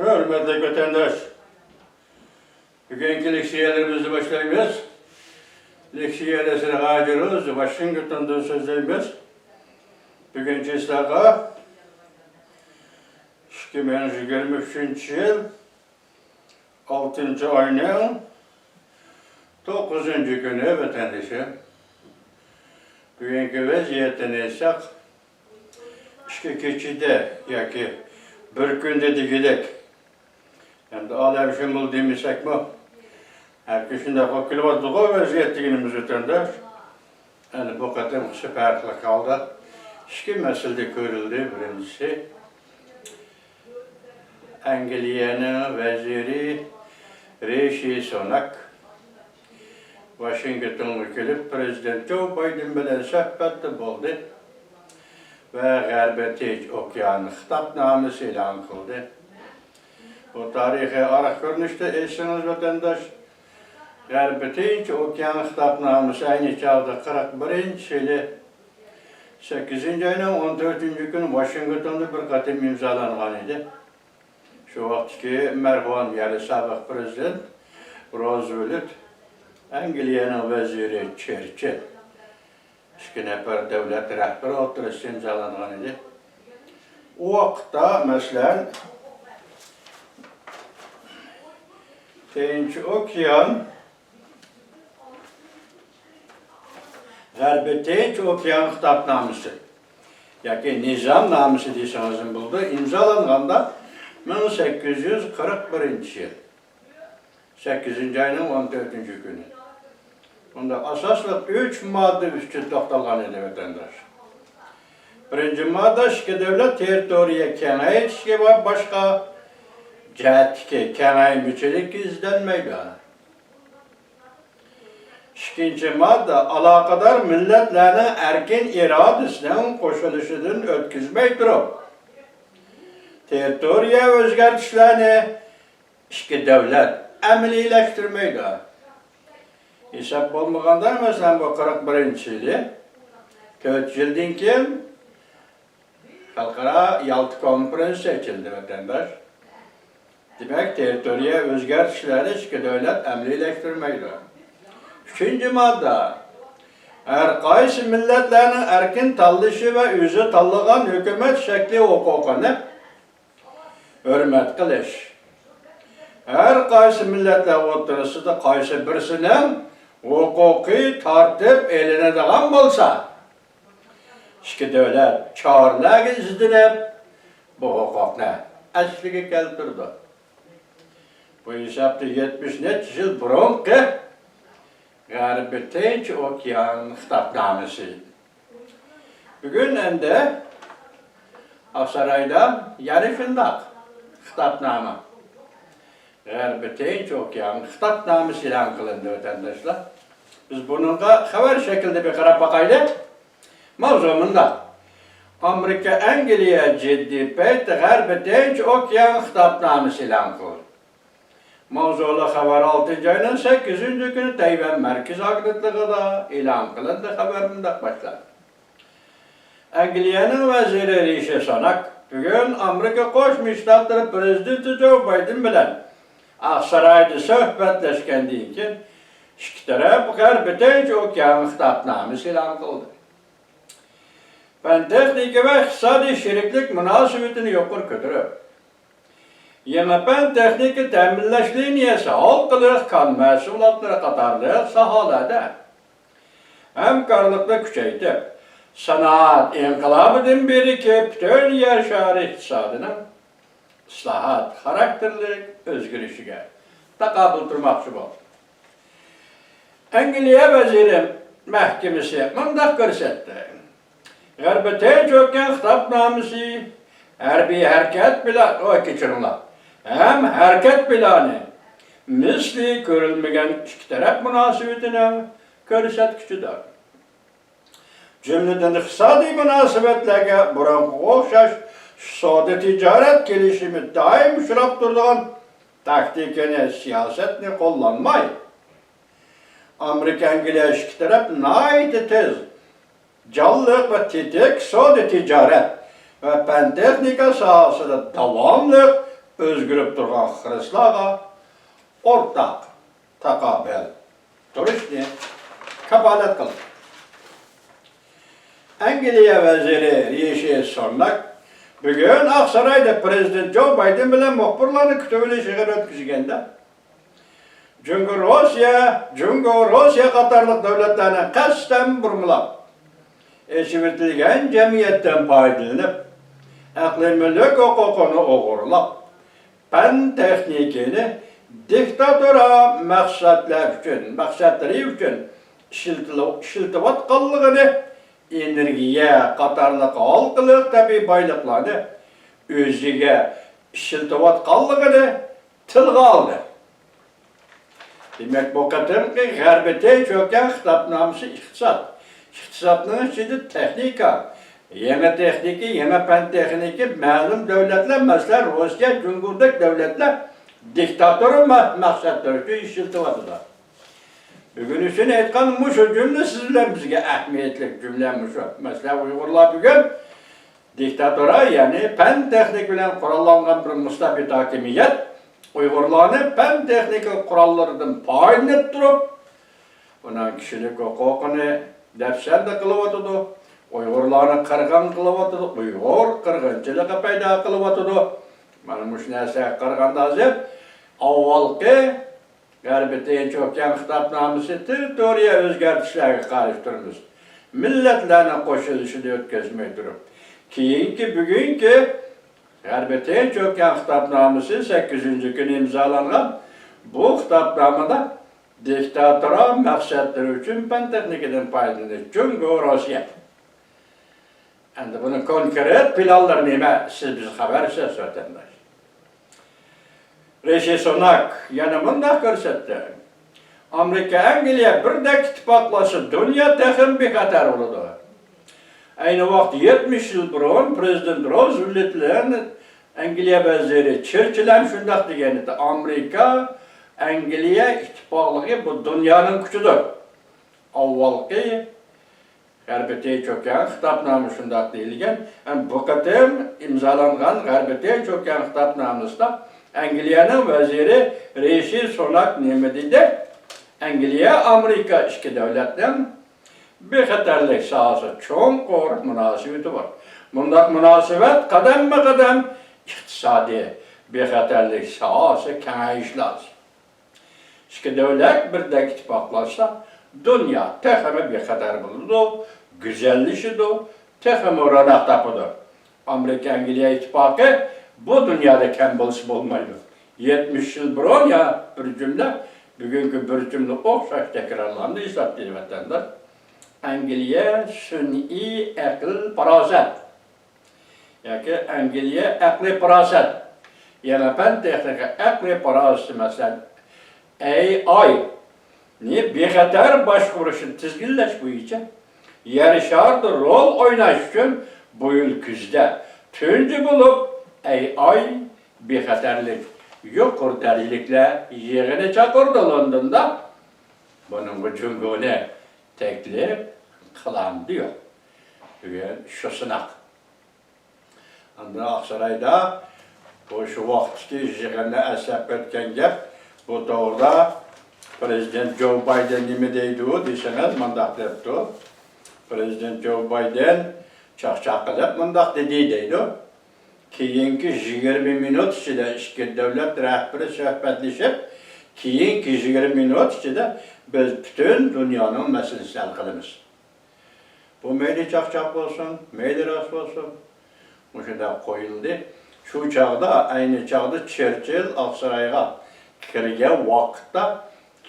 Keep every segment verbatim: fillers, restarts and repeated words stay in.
ھۆرمەتلىك ۋەتەنداش، بۈگۈنكى لېكسىيەلىرىمىزنى باشلايمىز. لېكسىيەدە سىلەرگە ھازىر رۇز ۋاشىنگتوندىن سۆزلەيمىز. بۈگۈن چىسلاغا ئىككى مىڭ يىگىرمە ئۈچىنچى يىل ئالتىنچى ئاينىڭ توققۇزىنچى كۈنى ۋەتەندىشىم. بۈگۈنكى ۋەزىيەتتىن ئېيتساق، ئىككى كېچىدە ياكى بىر كۈندە دېگۈدەك، ئەمدى ئالەمشۇمۇل دېمىسەكمۇ، ھەركىم شۇنداق بولۇپ كېلىۋاتىدىغۇ ۋەزىيەت دېگىنىمىز ۋەتەنداش. ئەنە بۇ قېتىمقىسى پەرقلىق ھالدا ئىككى مەسىلىدە كۆرۈلدى. بىرىنچىسى، ئەنگلىيەنىڭ ۋەزىرى رىشى سۇناك ۋاشىنگتونغا كېلىپ، پىرېزىدېنت جو بايدېن بىلەن سۆھبەتتە بولدى ۋە غەربىي تىنچ ئوكيان خىتابنامىسى ئېلان قىلدى. بۇ تارىخىي ئارقا كۆرۈنۈشتە ئېيتسىڭىز، ۋەتەنداش، غەربىي تىنچ ئوكيان خىتابنامىسى ئەينى چاغدا قىرىق بىرىنچى يىلى سەككىزىنچى ئاينىڭ ئون تۆتىنچى كۈنى ۋاشىنگتوندا بىر قېتىم ئىمزالانغان ئىدى. شۇ ۋاقىتتىكى مەرھۇم، يەنى سابىق پىرېزىدېنت روزۋېلت، ئەنگلىيەنىڭ ۋەزىرى چېرچىل، ئىككى نەپەر دۆلەت رەھبىرى ئوتتۇرىسىدا ئىمزالانغان ئىدى. ئۇ ۋاقىتتا، مەسىلەن، تىنچ ئوكيان، غەربىي تىنچ ئوكيان خىتابنامىسى ياكى نىزامنامىسى دېسىڭىزمۇ بولىدۇ، ئىمزالانغاندا مىڭ سەككىز يۈز قىرىق بىرىنچى يىل سەككىزىنچى ئاينىڭ ئون تۆتىنچى كۈنى. بۇندا ئاساسلىق ئۈچ ماددا ئۈستىدە توختالغان ئىدى، ۋەتەنداش. بىرىنچى ماددا، ئىككى دۆلەت تېررىتورىيە كېڭەيتىشكە ۋە باشقا جەھەتتىكى كېڭەيمىچىلىككە ئىزدەنمەيدۇ. ئىككىنچى ماددا، ئالاقىدار مىللەتلەرنىڭ ئەركىن ئىرادىسىنىڭ قوشۇلۇشىدىن ئۆتكۈزمەي تۇرۇپ، تېررىتورىيە ئۆزگەرتىشلەرنى ئىككى دۆلەت ئەمەلىيلەشتۈرمەيدۇ. ھېساب بولمىغاندا، مەسىلەن، بۇ قىرىق بىرىنچى يىلى، تۆت يىلدىن كېيىن خەلقئارا يالتا كونفېرېنسىيە ئېچىلدى، ۋەتەنداش. دېمەك، تېررىتورىيە ئۆزگەرتىشلەرنى ئىككى دۆلەت ئەمەلىيلەشتۈرمەيدۇ. ئۈچىنچى ماددا، ھەر قايسى مىللەتلەرنىڭ ئەركىن تاللىشى ۋە ئۆزى تاللىغان ھۆكۈمەت شەكلى ھوقۇقىنى ھۆرمەت قىلىش. ھەر قايسى مىللەتلەر ئوتتۇرىسىدا قايسى بىرسىنىڭ ھوقۇقى تارتىپ ئېلىنىدىغان بولسا، ئىككى دۆلەت چارىلەرگە ئىزدىنىپ، بۇ ھوقۇقنى ئەسلىگە كەلتۈرىدۇ. بۇ ھېسابتا يەتمىش نەچچە يىل بۇرۇنقى غەربىي تىنچ ئوكيان خىتابنامىسى. بۈگۈن ئەمدى ئاقسارايدا يەنە شۇنداق خىتابنامە، غەربىي تىنچ ئوكيان خىتابنامىسى ئېلان قىلىندى، ۋەتەنداشلار. بىز بۇنىڭغا خەۋەر شەكلىدە بىر قاراپ باقايلى. ماۋزۇ مۇنداق. ئامېرىكا، ئەنگلىيە جىددىي پەيتتە غەربىي تىنچ ئوكيان خىتابنامىسى ئېلان قىلدى. ماۋزۇلۇق خەۋەر ئالتىنچى ئاينىڭ سەككىزىنچى كۈنى تەيۋەن مەركىزىي ئاگېنتلىقىدا ئېلان قىلىندى. خەۋەر مۇنداق باشلىنىدۇ. ئەنگلىيەنىڭ ۋەزىرى رىشى سۇناك بۈگۈن ئامېرىكا قوشما شتاتلىرى پىرېزىدېنتى جو بايدېن بىلەن ئاقسارايدا سۆھبەتلەشكەندىن كېيىن، ئىككى تەرەپ غەربىي تىنچ ئوكيان خىتابنامىسى ئېلان قىلدى. پەن-تېخنىكا ۋە ئىقتىسادىي شېرىكلىك مۇناسىۋىتىنى يۇقىرى كۆتۈرۈپ، يېڭى پەن-تېخنىكا تەمىنلەش لىنىيەسى، ھالقىلىق كان مەھسۇلاتلىرى قاتارلىق ساھەلەردە ھەمكارلىقنى كۈچەيتىپ، سانائەت ئىنقىلابىدىن بېرىكى پۈتۈن يەر شارى ئىقتىسادىنىڭ ئىسلاھات خاراكتېرلىك ئۆزگىرىشىگە تاقابىل تۇرماقچى بولدى. ئەنگلىيە ۋەزىرى مەھكىمىسى مۇنداق كۆرسەتتى. غەربىي تىنچ ئوكيان خىتابنامىسى ھەربىي ھەرىكەت پىلانى، ئوي، كەچۈرۈڭلار، ھەم ھەرىكەت پىلانى مىسلى كۆرۈلمىگەن ئىككى تەرەپ مۇناسىۋىتىنىڭ كۆرسەتكۈچىدۇر. جۈملىدىن ئىقتىسادىي مۇناسىۋەتلەرگە بۇرۇنقىغا ئوخشاش سودا تىجارەت كېلىشىمى دائىم ئۇچراپ تۇرىدىغان تاكتىكىنى، سىياسەتنى قوللانماي، ئامېرىكا ئەنگلىيە ئىككى تەرەپ ناھايىتى تېز، جانلىق ۋە تېتىق سودا تىجارەت ۋە پەن تېخنىكا ساھەسىدە داۋاملىق ئۆزگىرىپ تۇرغان خىرىسلارغا ئورتاق تاقابىل تۇرۇشنى كاپالەت قىلدى. ئەنگلىيە ۋەزىرى رىشى سۇناك بۈگۈن ئاقسارايدا پىرېزىدېنت جو بايدېن بىلەن مۇخبىرلارنى كۈتۈۋېلىش يىغىنى ئۆتكۈزگەندە، جۇڭگو روسىيە، جۇڭگو روسىيە قاتارلىق دۆلەتلەرنى قەستەن بۇرمىلاپ، ئېچىۋېتىلگەن جەمئىيەتتىن پايدىلىنىپ، ئەقلىي مۈلۈك ھوقۇقىنى ئوغرىلاپ، پەن تېخنىكىنى دىكتاتورا مەقسەتلەر ئۈچۈن، مەقسەتلىرى ئۈچۈن ئىشلىتىلىۋ-، ئىشلىتىۋاتقانلىقىنى، ئېنېرگىيە قاتارلىق ھالقىلىق تەبىئىي بايلىقلارنى ئۆزىگە ئىشلىتىۋاتقانلىقىنى تىلغا ئالدى. دېمەك، بۇ قېتىمقى غەربىي تىنچ ئوكيان خىتابنامىسى ئىقتىساد، ئىقتىسادنىڭ ئىچىدە تېخنىكا، يېڭى تېخنىكا، يېڭى پەن تېخنىكا، مەلۇم دۆلەتلەر، مەسىلەن، روسىيە، جۇڭگودەك دۆلەتلەر دىكتاتورا مە-، مەقسەتلىرى ئۈچۈن ئىشلىتىۋاتىدۇ. بۈگۈن ئۈچۈن ئېيتقان مۇشۇ جۈملە سىز بىلەن بىزگە ئەھمىيەتلىك جۈملە مۇشۇ. مەسىلەن، ئۇيغۇرلار بۈگۈن دىكتاتورا، يەنى پەن تېخنىكا بىلەن قوراللانغان بىر مۇستەبىت ھاكىمىيەت ئۇيغۇرلارنى پەن تېخنىكا قوراللىرىدىن پايدىلىنىپ تۇرۇپ، ئۇنىڭ كىشىلىك ھوقۇقىنى دەپسەندە قىلىۋاتىدۇ، ئۇيغۇرلارنى قىرغىن قىلىۋاتىدۇ، ئۇيغۇر قىرغىنچىلىقى پەيدا قىلىۋاتىدۇ. مانا مۇشۇ نەرسىگە قارىغاندا، ھازىر ئاۋۋالقى غەربىي تىنچ ئوكيان خىتابنامىسى تېررىتورىيە ئۆزگەرتىشلەرگە قارشى تۇرىمىز، مىللەتلەرنىڭ قوشۇلۇشىنى ئۆتكۈزمەي تۇرۇپ، كېيىنكى، بۈگۈنكى غەربىي تىنچ ئوكيان خىتابنامىسى سەككىزىنچى كۈنى ئىمزالانغان بۇ خىتابنامىدا دىكتاتورا مەقسەتلىرى ئۈچۈن پەن تېخنىكىدىن پايدىلىنىش جۇڭگو، روسىيە. ئەمدى بۇنىڭ كونكرېت پىلانلىرى نېمە؟ سىز بىز خەۋەرسىز، ۋەتەنداش. رىشى سۇناك يەنە مۇنداق كۆرسەتتى، ئامېرىكا، ئەنگلىيە بىردەك ئىتتىپاقلاشسا، دۇنيا تېخىمۇ بىخەتەر بولىدۇ. ئەينى ۋاقىتتا يەتمىش يىل بۇرۇن پىرېزىدېنت روزۋېلت بىلەن ئەنگلىيە ۋەزىرى چېرچىل ھەم شۇنداق دېگەن ئىدى، ئامېرىكا، ئەنگلىيە ئىتتىپاقلىقى بۇ دۇنيانىڭ كۈچىدۇر. ئاۋۋالقى غەربىي تىنچ ئوكيان خىتابنامە شۇنداق دېيىلگەن. ھەم بۇ قېتىم ئىمزالانغان غەربىي تىنچ ئوكيان خىتابنامىسىدا ئەنگلىيەنىڭ ۋەزىرى رىشى سۇناك نېمە دېدى؟ ئەنگلىيە، ئامېرىكا ئىككى دۆلەتنىڭ بىخەتەرلىك ساھەسىدە چوڭقۇر مۇناسىۋىتى بار. مۇنداق مۇناسىۋەت قەدەممۇ قەدەم ئىقتىسادىي بىخەتەرلىك ساھەسى كېڭەيىشى لازىم. ئىككى دۆلەت بىردەك ئىتتىپاقلاشسا، دۇنيا تېخىمۇ بىخەتەر بولىدۇ، گۈزەللىشىدۇ، تېخىمۇ روناق تاپىدۇ. ئامېرىكا-ئەنگلىيە ئىتتىپاقى بۇ دۇنيادا كەم بولسا بولمايدۇ. يەتمىش يىل بۇرۇن يا بىر جۈملە، بۈگۈنكى بىر جۈملە ئوخشاش تەكرارلاندى، ھېسابلىدى ۋەتەنداش. ئەنگلىيە سۈنئىي ئەقىل پاراسەت ياكى ئەنگلىيە ئەقلىي پاراسەت، يېڭى پەن تېخنىكا ئەقلىي پاراسىتى، مەسىلەن، ئەي ئاي نى بىخەتەر باشقۇرۇشنى تىزگىنلەش بويىچە يەر شارىدا رول ئويناش ئۈچۈن بۇ يىل كۈزدە تۇنجى بولۇپ ئەي ئاي بىخەتەرلىك يۇقىرى دەرىجىلىكلەر يىغىنى چاقىرىدۇ لوندوندا. بۇنىڭغا جۇڭگونى تەكلىپ قىلامدۇ يوق؟ بۈگۈن شۇ سىناق. ئاندىن ئاقسارايدا بۇ شۇ ۋاقىتتىكى يىغىندا ئەسلەپ ئۆتكەن گەپ، بۇ توغرىدا پىرېزىدېنت جو بايدېن نېمە دەيدۇ دېسىڭىز، مۇنداق دەپتۇ. پىرېزىدېنت جو بايدېن چاقچاق قىلىپ مۇنداق دېدى دەيدۇ. كېيىنكى يىگىرمە مىنۇت ئىچىدە ئىككى دۆلەت رەھبىرى سۆھبەتلىشىپ، كېيىنكى يىگىرمە مىنۇت ئىچىدە بىز پۈتۈن دۇنيانىڭ مەسىلىسىنى ھەل قىلىمىز. بۇ مەيلى چاقچاق بولسۇن، مەيلى راست بولسۇن، مۇشۇنداق قويۇلدى. شۇ چاغدا، ئەينى چاغدا چېرچىل ئاقسارايغا كىرگەن ۋاقىتتا،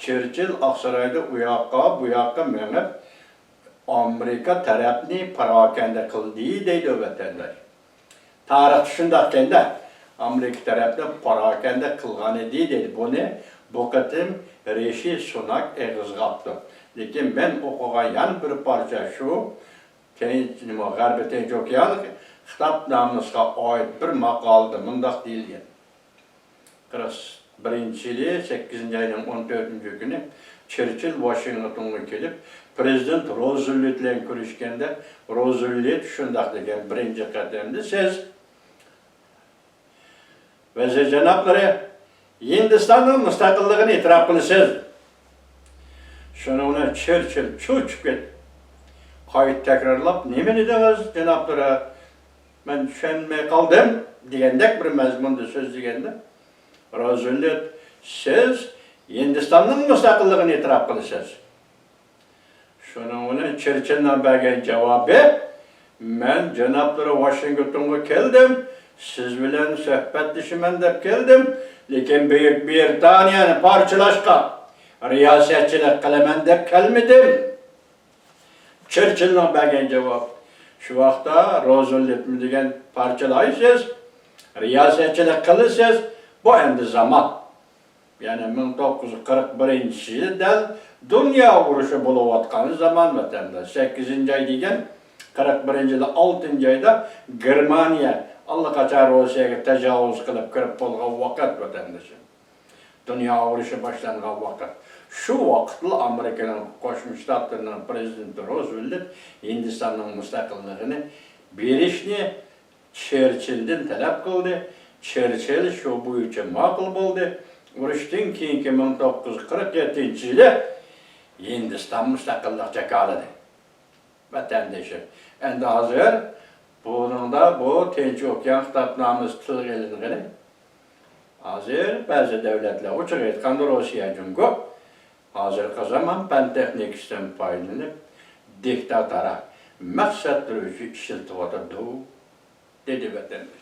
چېرچىل ئاقسارايدا ئۇ ياققا، بۇ ياققا مېڭىپ، ئامېرىكا تەرەپنى پاراكەندە قىلدى دەيدۇ ۋەتەنداش. تارىختا شۇنداقكەندە، ئامېرىكا تەرەپنى پاراكەندە قىلغانىدى دەيدۇ. بۇنى بۇ قېتىم رىشى سۇناك ئېغىزغا ئاپتۇ. لېكىن مەن ئوقۇغان يەنە بىر پارچە شۇ، كېيىن نېمە، غەربىي تىنچ ئوكيان خىتابنامىسىغا ئائىت بىر ماقالىدە مۇنداق دېيىلگەن. قىرىق بىرىنچى يىلى سەككىزىنچى ئاينىڭ ئون تۆتىنچى كۈنى چېرچىل ۋاشىنگتونغا كېلىپ، پىرېزىدېنت روزۋېلت بىلەن كۆرۈشكەندە، روزۋېلت شۇنداق دېگەن، بىرىنچى قېتىمدا سىز ۋەزىر جانابلىرى، ھىندىستاننىڭ مۇستەقىللىقىنى ئېتىراپ قىلىسىز. شۇنىڭ بىلەن چېرچىل چۆچۈپ كەتتى. قايتا تەكرارلاپ، نېمە دېدىڭىز، جانابلىرى؟ مەن چۈشەنمەي قالدىم، دېگەندەك بىر مەزمۇندا سۆزلىگەندە، روزۋېلت، سىز ھىندىستاننىڭ مۇستەقىللىقىنى ئېتىراپ قىلىسىز. شۇنىڭ بىلەن چېرچىلنىڭ بەرگەن جاۋابى، مەن جانابلىرى ۋاشىنگتونغا كەلدىم، سىز بىلەن سۆھبەتلىشىمەن دەپ كەلدىم، لېكىن بۈيۈك بىرىتانىيەنى پارچىلاشقا رىياسەتچىلىك قىلىمەن دەپ كەلمىدىم. چېرچىلنىڭ بەرگەن جاۋابى، شۇ ۋاقىتتا روزۋېلتمۇ دېگەن، پارچىلايسىز، رىياسەتچىلىك قىلىسىز، بۇ ئەمدى زامان. يەنى مىڭ توققۇز يۈز قىرىق بىرىنچى يىلى دەل دۇنيا ئۇرۇشى بولۇۋاتقان زامان ۋەتەندە. سەككىزىنچى ئاي دېگەن، قىرىق بىرىنچى يىلى ئالتىنچى ئايدا گېرمانىيە ئاللىقاچان روسىيەگە تاجاۋۇز قىلىپ كىرىپ بولغان ۋاقىت ۋەتەندىشىم. دۇنيا ئۇرۇشى باشلانغان ۋاقىت. شۇ ۋاقىتلا ئامېرىكىنىڭ قوشما شتاتلىرىنىڭ پرېزىدېنتى روزۋېلت ھىندىستاننىڭ مۇستەقىللىقىنى بېرىشنى چېرچىلدىن تەلەپ قىلدى. چېرچىل شۇ بويىچە ماقۇل بولدى. ئۇرۇشتىن كېيىنكى مىڭ توققۇز يۈز قىرىق يەتتىنچى يىلى ھىندىستان مۇستەقىللىق جاكارلىدى. ۋەتەندىشىم، ئەمدى ھازىر بۇنىڭدا بۇ تىنچ ئوكيان خىتابنامىسى تىلغا ئېلىنغىنى، ھازىر بەزى دۆلەتلەر، ئوچۇق ئېيتقاندا روسىيە، جۇڭگو، ھازىرقى زامان پەن تېخنىكىسىدىن پايدىلىنىپ، دىكتاتورا مەقسەتلىرى ئۈچۈن ئىشلىتىۋاتىدۇ، دېدى ۋەتەندىشىم.